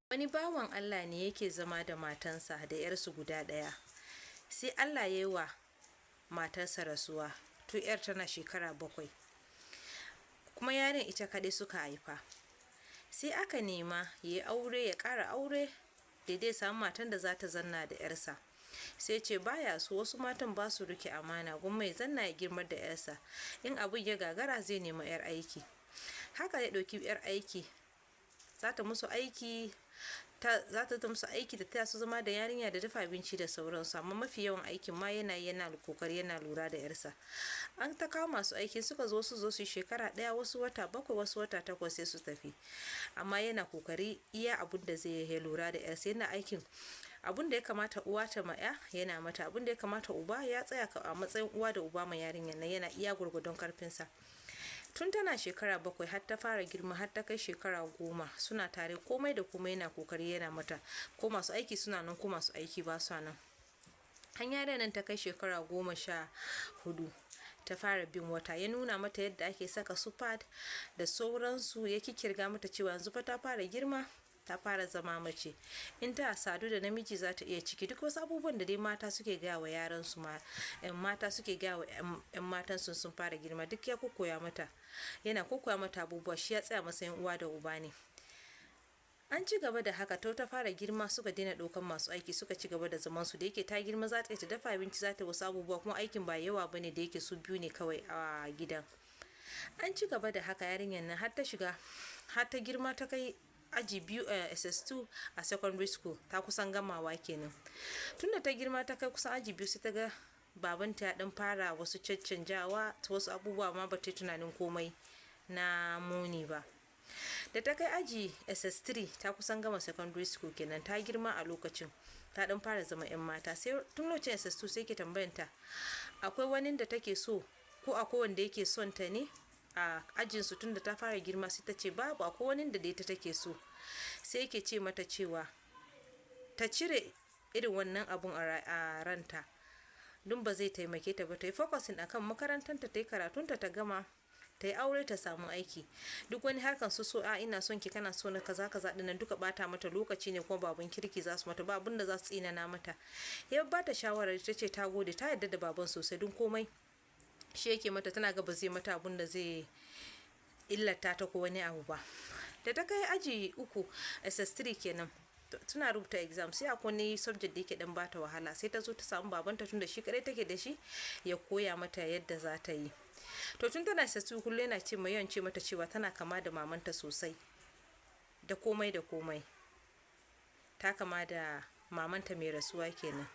Wani bawan Allah ne yake zama da matansa da 'yarsu guda ɗaya. Sai Allah ya yi wa matarsa rasuwa, to 'yar tana shekara 7. Kuma yarinyar ita kaɗai suka haifa. Sai aka nema ya yi aure, ya ƙara aure da dai samu matan da za ta zanna da 'yarsa. Sai ce baya so, wasu matan ba su rike amana, gwamma ya zanna ya girmar da 'yarsa. In abun ya gagara, zai nema 'yar aiki. Haka ya ɗauki 'yar aiki, za ta musu aiki, za ta musu aiki da taya su zama da yarinya da dafa abinci da sauransu, amma mafi yawan aikin ma yana yi, yana kokari yana lura da 'yarsa. An ta kawo masu aiki, suka zo, su zo su yi shekara 1, wasu wata 7, wasu wata 8, sai su tafi. Amma yana kokari iya abun da zai yi lura da 'yarsa, yana aikin abun da ya kamata uwa ta ma 'ya yana mata, abun da ya kamata uba ya tsaya a matsayin uwa da uba ma yarinyar nan, yana iya gwargwadon karfinsa. Tun tana shekara 7 har ta fara girma, har ta kai shekara 10, suna tare, komai da komai yana kokari yana mata, ko masu aiki suna nan ko masu aiki ba su nan. Har yarinyar nan ta kai shekara 14, ta fara bin wata. Ya nuna mata yadda ake saka su pad da sauransu, ya kikkirga mata cewa yanzu fa ta fara girma, ta fara zama mace, in ta sadu da namiji za ta iya ciki. Duk wasu abubuwan da dai mata suke gaya wa yaran su ma, mata suke gaya wa 'yan matan su sun fara girma, duk ya kokkoya mata, yana kokkoya mata abubuwa. Shi ya tsaya matsayin uwa da uba ne. An ci gaba da haka, to ta fara girma, suka daina ɗaukan masu aiki, suka ci gaba da zaman su. Da yake ta girma, za ta iya ta dafa abinci, za ta wasu abubuwa, kuma aikin ba yawa bane da yake su biyu ne kawai a gidan. An ci gaba da haka, yarinyar nan har ta shiga, har ta girma, ta kai aji 2, SS2 a secondary school, ta kusan gamawa kenan. Tunda ta girma ta kai kusan aji 2, sai ta ga babanta ya dan fara wasu caccanjawa ta wasu abubuwa, ma ba ta yi tunanin komai na muni ba. Da ta kai aji SS3, ta kusan gama secondary school kenan, ta girma a lokacin, ta dan fara zama 'yan mata. Sai tun lokacin SS2 sai ke tambayanta akwai wani da take so, ko akwai wanda yake son ta ne a ajinsu. Tun da ta fara girma, sai ta ce babu, akwai wani da dai ta take so. Sai yake ce mata cewa ta cire irin wannan abun a ranta, don ba zai taimake ta ba, ta yi focusing akan makarantanta, ta yi karatunta, ta gama, ta yi aure, ta samu aiki. Duk wani harkan su so a ina son ki, kana so na, kaza kaza dinnan, duka bata mata lokaci ne, kuma babun kirki za su mata ba, abun da za su tsinana mata. Ya ba ta shawarar, ta ce ta gode, ta yarda da baban sosai, don komai shi yake mata, tana ga ba zai mata abun da zai illata ta ko wani abu ba. Da ta kai aji 3, SS3 kenan, tana rubuta exam, sai akwai wani subject da yake dan bata wahala. Sai ta zo ta samu babanta, tun da shi kadai take da shi, ya koya mata yadda za ta yi. To tun tana SS2, kullum yana ce mai yawan ce mata cewa tana kama da mamanta sosai, da komai da komai, ta kama da mamanta mai rasuwa kenan.